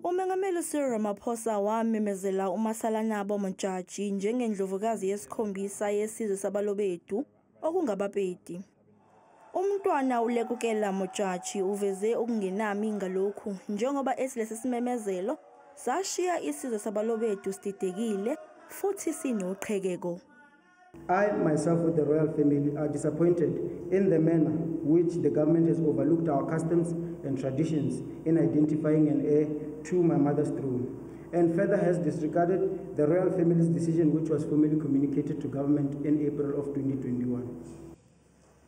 Umengameli Cyril Ramaphosa wamemezela uMasalanabo Modjadji njengendlovukazi yesikhombisa yesizwe saBalobedu, okungabaPedi. Umntwana uLekukela Modjadji uveze ukungenami ngalokhu njengoba ethi lesi simemezelo sashiya isizwe saBalobedu sididekile futhi sinoqhekeko. I, myself, with the royal family, are disappointed in the manner which the government has overlooked our customs and traditions in identifying an heir to my mother's throne, and further has disregarded the royal family's decision, which was formally communicated to government in April of 2021.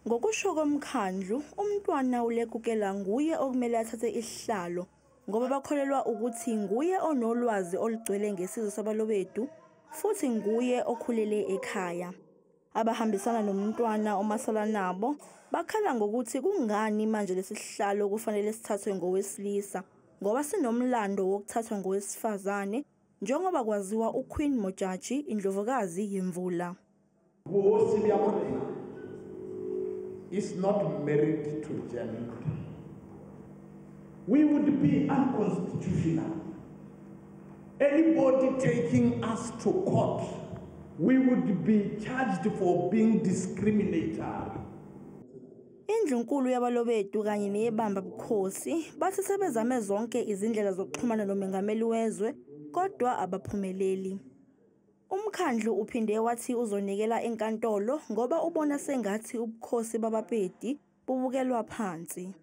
Ngokusho komkhandlu, umntwana uLekukela nguye okumele athathe isihlalo ngoba bakholelwa ukuthi nguye onolwazi olugcwele ngesizwe saBalobedu futhi nguye okhulele ekhaya. Abahambisana nomntwana uMasalanabo bakhala ngokuthi kungani manje lesi sihlalo kufanele sithathwe ngowesilisa ngoba sinomlando wokuthathwa ngowesifazane njengoba kwaziwa uQueen Modjadji, indlovukazi yemvula. Bogosi bja borena is not married to gender. We would be unconstitutional. Anybody taking us to court, we would be charged for being discriminatory. Indlunkulu yaBalobedu kanye neyebamba bukhosi bathi sebezame zonke izindlela zokuxhumana nomengameli wezwe kodwa abaphumeleli. Umkhandlu uphinde wathi uzonikela enkantolo ngoba ubona sengathi ubukhosi babaPedi bubukelwa phansi.